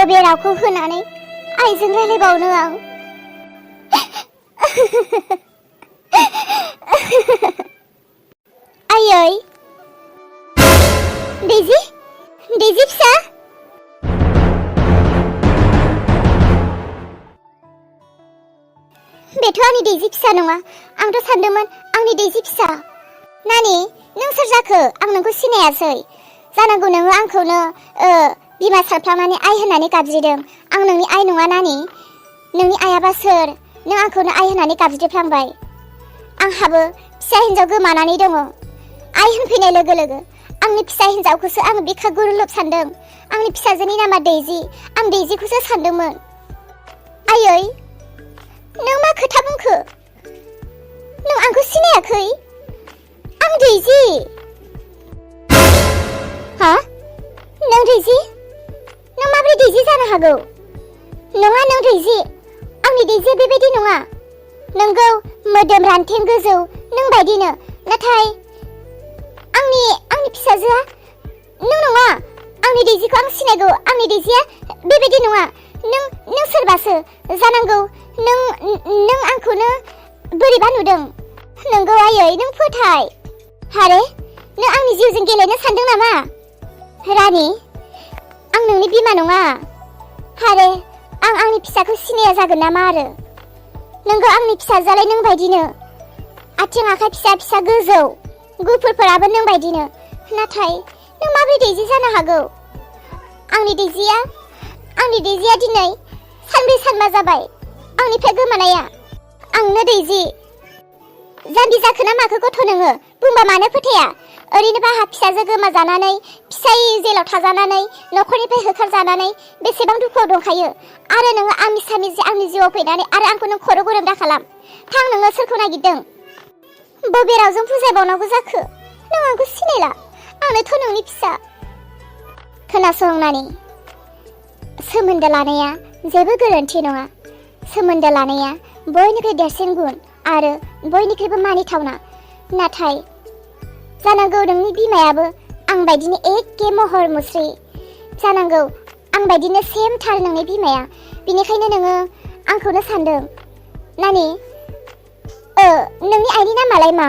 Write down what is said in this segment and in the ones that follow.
बबे रावखौ होनानै आइजों रायलायबावनो आं आयै दैजि फिसा बेथ' आंनि दैजि फिसा नङा आंथ' सानदोंमोन आंनि दैजि फिसा नानि नों सोर जाखो आं नोंखौ सिनायासै जानांगौ नोङो आंखौनो बिमा सारफ्लांनानै आइ होननानै गाबज्रिदों आं नोंनि आइ नङा नानि नोंनि आइयाबा सोर नों आंखौनो आइ होननानै गाबज्रिफ्लांबाय आंहाबो फिसा हिन्जाव गोमानानै दङ आइ होनफैनाय लोगो लोगो आंनि फिसा हिन्जावखौसो आं बिखा गुरलुब सानदों आंनि फिसाजोनि नामा दैजि आं दैजिखौसो सानदोंमोन आयै नों मा खोथा बुंखो नों आंखौ सिनायाखै आं दैजि हा नों दैजि नों माबोरै दैजि जानो हागौ नङा नों दैजि आंनि दैजिया बेबायदि नङा नोंगौ मोदोम रानथें गोजौ नों बायदिनो नाथाय आंनि फिसाजोआ नों नङा आंनि दैजिखौ आं सिनायगौ आंनि दैजिया बेबायदि नङा नों सोरबासो जानांगौ नों आंखौनो बोरैबा नुदों नोंगौ आयै नों फोथाय हारे नों आंनि जिउजों गेलेनो सानदों नामा रानि आं नोंनि बिमा नङा हारे आं आंनि फिसाखौ सिनाया जागोन नामा आरो नोंगौ आंनि फिसाजोआलाय नों बायदिनो आथिं आखाइ फिसा फिसा गोजौ गुफुरफोराबो नों बायदिनो नाथाय नों माबोरै दैजि जानो हागौ आंनि दैजिया दिनै सानब्रै सानबा जाबाय आंनिफ्राय गोमानाया आंनो दैजि जाम्बि जाखो ना माखो गथ' नोङो बुंबा मानो फोथाया ओरैनोबा आंहा फिसाजो गोमाजानानै फिसाय जेलाव थाजानानै न'खरनिफ्राय होखारजानानै बेसेबां दुखुआव दंखायो आरो नोङो आंनि आंनि जिउआव फैनानै आरो आंखौ नों खर' गरम दाखालाम थां नोङो सोरखौ नागिरदों बबे रावजों बुजायबावनांगौ जाखो नों आंखौ सिनायला आंनोथ' नोंनि फिसा खोनासंनानै सोमोन्दो लानाया जेबो गोरोन्थि नङा सोमोन्दो लानाया बयनिख्रुइ देरसिन गुन आरो बयनिख्रुइबो मानिथावना नाथाय जानांगौ नोंनि बिमायाबो आं बायदिनो एखे महर मुस्रि जानांगौ आं बायदिनो सेमथार नोंनि बिमाया बिनिखायनो नोङो आंखौनो सानदों नानि नोंनि आइनि नामालाय मा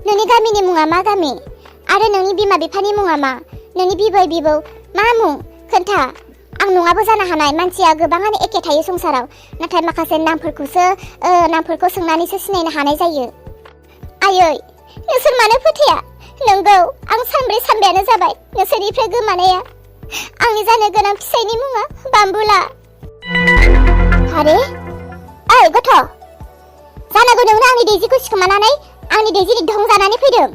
नोंनि गामिनि मुङा मा गामि आरो नोंनि बिमा बिफानि मुङा मा नोंनि बिबै बिबौ मा मुं खोन्था आं नङाबो जानो हानाय मानसिया गोबाङानो एखे थायो संसाराव नाथाय माखासे नामफोरखौ सोंनानैसो सिनायनो हानाय जायो आयै नोंसोर मानो फोथाया नोंगौ आं सानब्रै सानबायानो जाबाय नोंसोरनिफ्राय गोमानाया आंनि जानो गोनां फिसायनि मुङा बाम्बुला आरे ओइ गथ' जानांगौ नोंनो आंनि दैजिखौ सिखोमानानै आंनि दैजिनि धं जानानै फैदों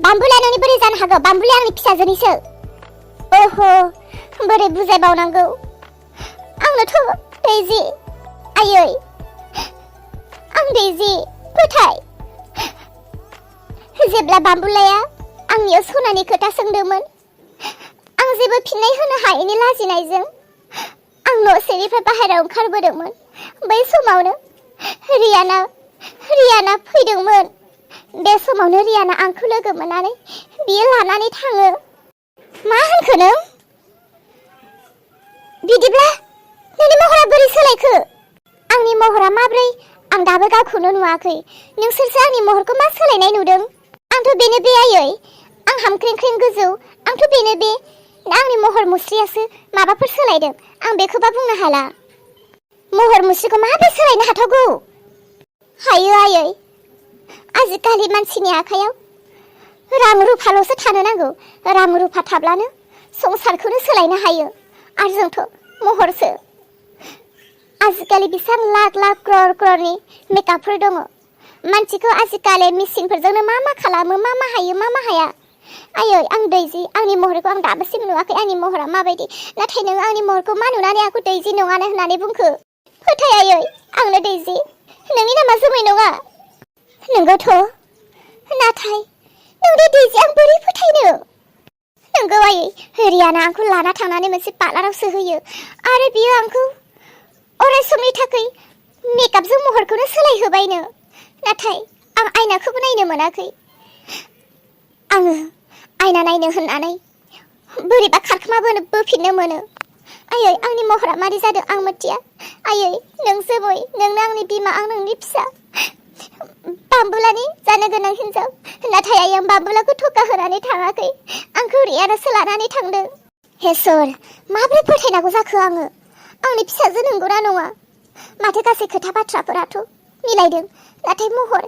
बाम्बुला नोंनि बोरै जानो हागौ बाम्बुला आंनि फिसाजोनिसो ओहो बोरै बुजायबावनांगौ आंनोथ' दैजि आयै आं दैजि फोथाय जेब्ला बाम्बुलाया आंनियाव सनानि खोथा सोंदोंमोन आं जेबो फिननाय होनो हायैनि लाजिनायजों आं न' सिंनिफ्राय बाहेरायाव ओंखारबोदोंमोन बै समावनो रियाना फैदोंमोन बे समावनो रियाना आंखौ लोगो मोननानै बियो लानानै थाङो मा होनखो नों बिदिब्ला नोंनि महरा बोरै सोलायखो आंनि महरा माब्रै आं दाबो गावखौनो नुवाखै नोंसोरसो आंनि महरखौ मा सोलायनाय नुदों आंथ' बेनो बे आयै आं हामख्रेंख्रें गोजौ आंथ' बेनो बे आंनि महर मुस्रियासो माबाफोर सोलायदों आं बेखौबा बुंनो हाला महर मुस्रिखौ माबोरै सोलायनो हाथावगौ हायो आयै आजिखालि मानसिनि आखायाव रां रुफाल'सो थानो नांगौ रां रुफा थाब्लानो संसारखौनो सोलायनो हायो आरो जोंथ' महरसो आजिखालि बेसेबां लाख लाख क्ररनि मेकआपफोर दङ मानसिखौ आजिखालि मेसिनफोरजोंनो मा खालामो मा हायो मा हाया आयै आं दैजि आंनि महरखौ आं दाबोसिम नुवाखै आंनि महरा माबायदि नाथाय नों आंनि महरखौ मा नुनानै आंखौ दैजि नङानो होननानै बुंखो फोथाय आयै आंनो दैजि नोंनि नामा जोमै नङा नोंगौथ' नाथाय नोंनि दैजि आं बोरै फोथायनो नोंगौ आयै रियाना आंखौ लाना थांनानै मोनसे पार्लाराव सोहैयो आरो बियो आंखौ अराय समनि थाखाय मेकआपजों महरखौनो सोलायहोबायनो नाथाय आं आयनाखौबो नायनो मोनाखै आङो आयना नायनो होननानै बोरैबा खारखोमा बोफिननो मोनो आयै आंनि महरा मारै जादों आं मिथिया आयै नों जोमै नोंनो आंनि बिमा आं नोंनि फिसा बाम्बुलानि जानो गोनां हिन्जाव नाथाय आयै आं बाम्बुलाखौ थगा होनानै थाङाखै आंखौ रियानासो लानानै थांदों हे सोर माबोरै फोथायनांगौ जाखो आङो आंनि फिसाजो नंगौना नङा माथो गासै खोथा बाथ्राफोराथ' मिलायदों नाथाय महर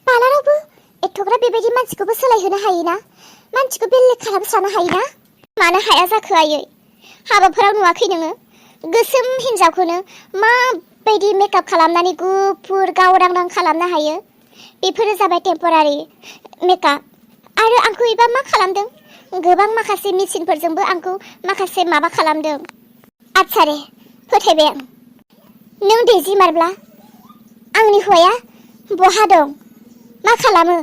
बालारावबो एथ'ग्राब बेबायदि मानसिखौबो सोलायहोनो हायोना मानसिखौ बेलेग खालामस्रानो हायोना मानो हाया जाखो आयै हाबाफोराव नुवाखै नोङो गोसोम हिन्जावखौनो माबायदि मेकआप खालामनानै गुफुर गावरांरां खालामनो हायो बेफोरो जाबाय टेम्परारि मेकआप आरो आंखौ एबा मा खालामदों गोबां माखासे मेसिनफोरजोंबो आंखौ माखासे माबा खालामदों आच्छा रे फोथायबाय आं नों दैजि मारब्ला आंनि हौवाया बहा दं मा खालामो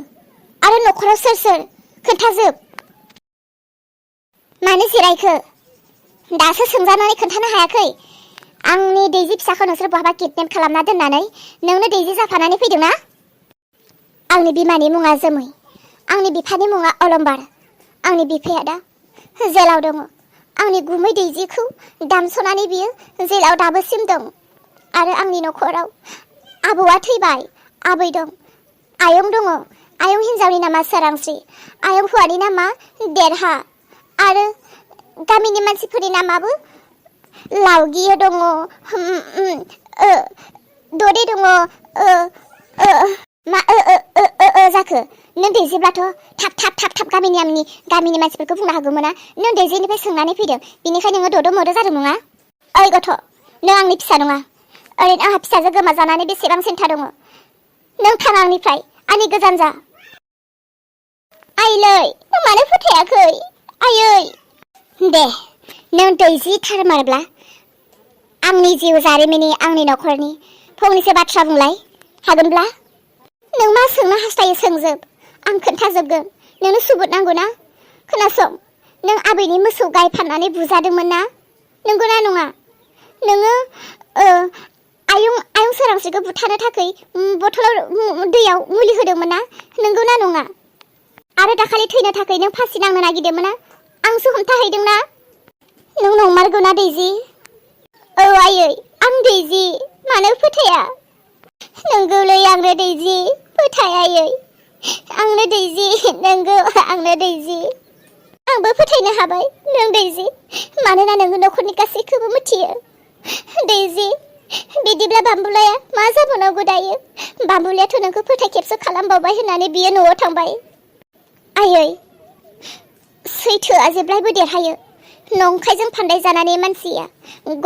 आरो न'खराव सोर सोर खोन्थाजोब मानो जिरायखो दासो सोंजानानै खोन्थानो हायाखै आंनि दैजि फिसाखौ नोंसोर बहाबा किडनेप खालामना दोननानै नोंनो दैजि जाफानानै फैदोंना आंनि बिमानि मुङा जोमै आंनि बिफानि मुङा अलंबार आंनि बिफाया दा जेलाव दङ आंनि गुमै दैजिखौ दामस'नानै बियो जेलाव दाबोसिम दं आरो आंनि न'खराव आबौआ थैबाय आबै दं आयं दङ आयं हिन्जावनि नामा सोरांस्रि आयं हौवानि नामा देरहा आरो गामिनि मानसिफोरनि नामाबो लावगियो दङ ददे दङ मा जाखो नों दैजिब्लाथ' थाब गामिनि मानसिफोरखौ बुंनो हागौमोन ना नों दैजिनिफ्राय सोंनानै फैदों बेनिखायनो नोङो दद' मद' जादों नङा ओइ गथ' नों आंनि फिसा नङा ओरैनो आंहा फिसाजो गोमाजानानै बेसेबां सिन्था दङ नों थां आंनिफ्राय आंनि गोजान जा आइलै नों मानो फोथायाखै आयै दे नों दैजि थारमारब्ला आंनि जिउ जारिमिननि आंनि न'खरनि फंनैसो बाथ्रा बुंलाय हागोनब्ला नों मा सोंनो हास्थायो सोंजोब आं खोन्थाजोबगोन नोंनो सुबुत नांगौ ना खोनासं नों आबैनि मोसौ गाय फाननानै बुजादोंमोन ना नंगौना नङा नोङो आयं सोरांस्रिखौ बुथारनो थाखाय बथलाव दैयाव मुलि होदोंमोन ना नंगौना नङा आरो दाखालि थैनो थाखाय नों फासि नांनो नागिरदोंमोन ना आंसो हमथाहैदों ना नों नंमारगौ ना दैजि औ आयै आं दैजि मानो फोथाया नंगौलै आंनो दैजि फोथाय आयै आंनो दैजि नंगौ आंनो दैजि आंबो फोथायनो हाबाय नों दैजि मानोना नोङो न'खरनि गासैखौबो मिथियो दैजि बिदिब्ला बाम्बुलाया मा जाबावनांगौ दायो बाम्बुलायाथ' नोंखौ फोथाय खेबस खालामबावबाय होननानै बियो न'आव थांबाय आयै सैथोआ जेब्लायबो देरहायो नंखायजों फान्दाय जानानै मानसिया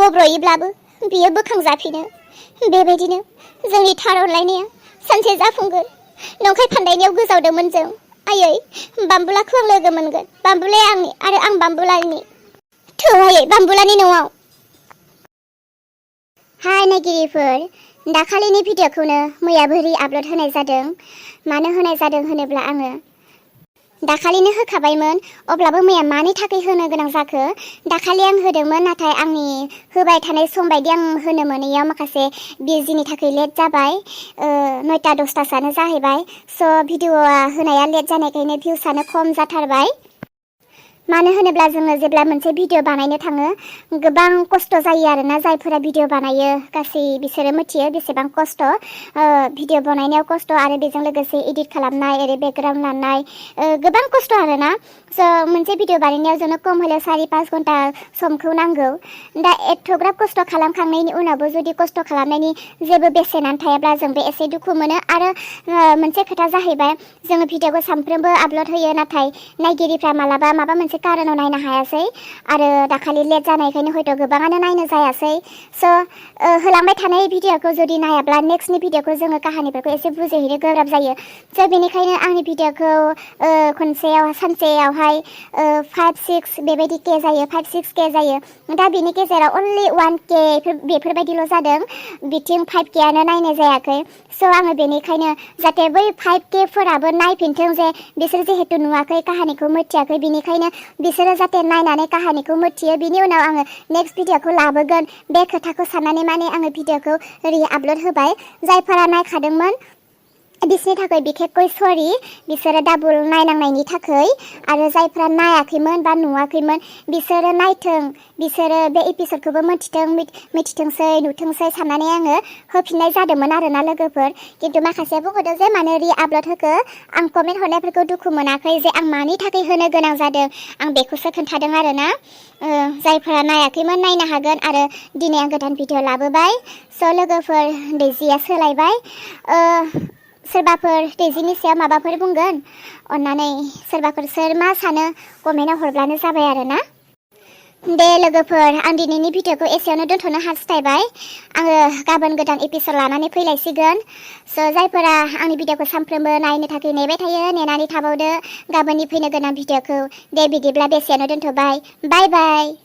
गब्र'योब्लाबो बियो बोखांजाफिनो बेबायदिनो जोंनि थार अनलायनाया सानसे जाफुंगोन नंखाय फान्दायनायाव गोजावदोंमोन जों आयै बाम्बुलाखौ आं लोगो मोनगोन बाम्बुलाया आंनि आरो आं बाम्बुलानि थौ आयै बाम्बुलानि न'आव हाय नायगिरिफोर दाखालिनि भिडिअखौनो मैयाबो रि-आपल'ड होनाय जादों मानो होनाय जादों होनोब्ला आङो दाखालिनो होखाबायमोन अब्लाबो मैया मानि थाखाय होनो गोनां जाखो दाखालि आं होदोंमोन नाथाय आंनि होबाय थानाय सम बायदि आं होनो मोनैयाव माखासे बिजिनि थाखाय लेट जाबाय 9टा 10टासोआनो जाहैबाय स' भिडिअआ होनाया लेट जानायखायनो भिउसआनो खम जाथारबाय मानो होनोब्ला जोङो जेब्ला मोनसे भिडिअ बानायनो थाङो गोबां खस्थ' जायो आरोना जायफोरा भिडिअ बानायो गासै बिसोरो मिथियो बेसेबां खस्थ' भिडिअ बानायनायाव खस्थ' आरो बेजों लोगोसे एडिट खालामनाय ओरै बेकग्राउन्ड लानाय गोबां खस्थ' आरोना स' मोनसे भिडिअ बानायनायाव जोंनो खम हले 4-5 घन्टा समखौ नांगौ दा एथ'ग्राब खस्थ' खालामखांनायनि उनावबो जुदि खस्थ' खालामनायनि जेबो बेसेनानो थायाब्ला जोंबो एसे दुखु मोनो आरो मोनसे खोथा जाहैबाय जोङो भिडिअखौ सानफ्रोमबो आपल'ड होयो नाथाय नायगिरिफ्रा मालाबा माबा मोनसे कारनाव नायनो हायासै आरो दाखालि लेट जानायखायनो हयथ' गोबाङानो नायनो जायासै स' होलांबाय थानाय भिडिअखौ जुदि नायाब्ला नेक्स्टनि भिडिअखौ जोङो काहानिफोरखौ एसे बुजिहैनो गोब्राब जायो स' बेनिखायनो आंनि भिडिअखौ सानसेयावहाय 5-6 बेबायदि के जायो 5-6 के जायो दा बेनि गेजेराव अनलि 1K बेफोरबायदिल' जादों बिथिं 5Kआनो नायनाय जायाखै स' आङो बेनिखायनो जाहाथे बै 5K फोराबो नायफिनथों जे बिसोर जिहेतु नुवाखै काहानिखौ मिथियाखै बिनिखायनो बिसोरो जाहाथे नायनानै काहानिखौ मिथियो बिनि उनाव आङो नेक्स्ट भिडिअखौ लाबोगोन बे खोथाखौ साननानै माने आङो भिडिअखौ रि-आपल'ड होबाय जायफोरा नायखादोंमोन बिसोरनि थाखाय बिखेखै सरि बिसोरो डाबल नायनांनायनि थाखाय आरो जायफ्रा नायाखैमोन बा नुवाखैमोन बिसोरो नायथों बिसोरो बे एपिसडखौबो मिथिथोंसै नुथोंसै साननानै आङो होफिननाय जादोंमोन आरोना लोगोफोर खिन्थु माखासेया बुंहरदों जे मानो रि-आपल'ड होखो आं कमेन्ट हरनायफोरखौ दुखु मोनाखै जे आं मानि थाखाय होनो गोनां जादों आं बेखौसो खोन्थादों आरोना जायफोरा नायाखैमोन नायनो हागोन आरो दिनै आं गोदान भिडिअ लाबोबाय स' लोगोफोर दैजिया सोलायबाय सोरबाफोर दैजिनि सायाव माबाफोर बुंगोन अन्नानै सोरबाफोर सोर मा सानो कमेन्टआव हरब्लानो जाबाय आरोना दे लोगोफोर आं दिनैनि भिडिअखौ एसेयावनो दोनथ'नो हास्थायबाय आङो गाबोन गोदान एपिसड लानानै फैलायसिगोन स' जायफोरा आंनि भिडिअखौ सानफ्रोमबो नायनो थाखाय नेबाय थायो नेनानै थाबावदो गाबोननि फैनो गोनां भिडिअखौ दे बिदिब्ला बेसेयावनो दोनथ'बाय बाय बाय